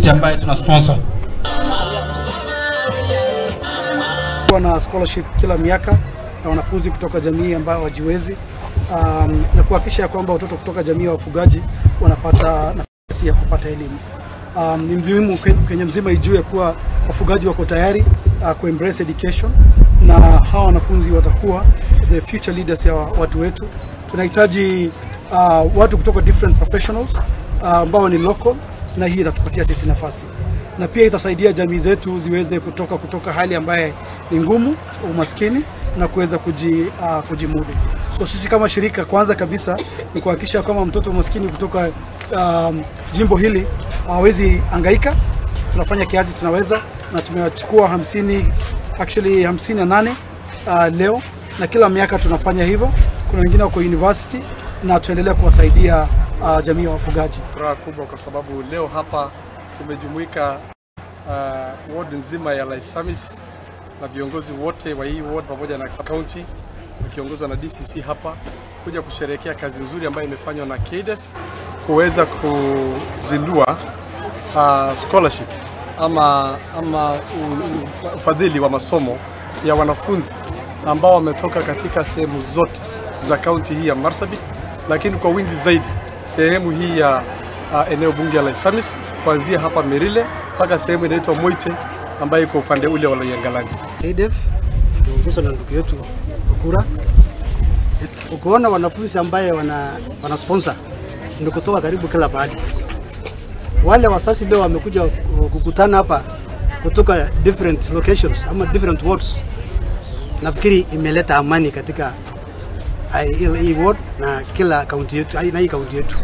Ambaye tuna sponsor na scholarship kila miaka na wanafunzi kutoka jamii ambao hawajiwezi, na kuhakikisha kwamba watoto kutoka jamii ya wafugaji wanapata nafasi ya kupata elimu. Ni muhimu Kenya mzima ijue kuwa wafugaji wako tayari ku embrace education, na hawa wanafunzi watakuwa the future leaders ya watu wetu. Tunahitaji watu kutoka different professionals ambao ni local, na hii itatupatia sisi nafasi na pia itasaidia jamii zetu ziweze kutoka hali ambaye ni ngumu, umaskini, na kuweza kujimudu. So sisi kama shirika, kwanza kabisa ni kuhakikisha kama mtoto maskini kutoka jimbo hili hawezi hangaika. Tunafanya kiasi tunaweza, na tumewachukua 50, actually 58 leo, na kila miaka tunafanya hivyo. Kuna wengine wako university na tuendelea kuwasaidia jamii ya wafugaji. Furaha kubwa kwa sababu leo hapa tumejumuika ward nzima ya Laisamis na viongozi wote wa hii ward pamoja na county wakiongozwa na DCC hapa kuja kusherehekea kazi nzuri ambayo imefanywa na KDF kuweza kuzindua scholarship ama ufadhili wa masomo ya wanafunzi ambao wametoka katika sehemu zote za county hii ya Marsabit, lakini kwa wingi zaidi sehemu hii ya eneo bunge la Laisamis, kuanzia hapa Merile mpaka sehemu inaitwa Moite ambayo iko upande ule wa Loyangalani. KDF tuongozwa na ndugu yetu Okura. Ukiona wanafunzi ambaye wana sponsor ni kutoka karibu kila pahali. Wale wasasi leo wamekuja kukutana hapa kutoka different locations ama different wards. Nafikiri imeleta amani katika hii ward na kila county yetu, na hii county yetu.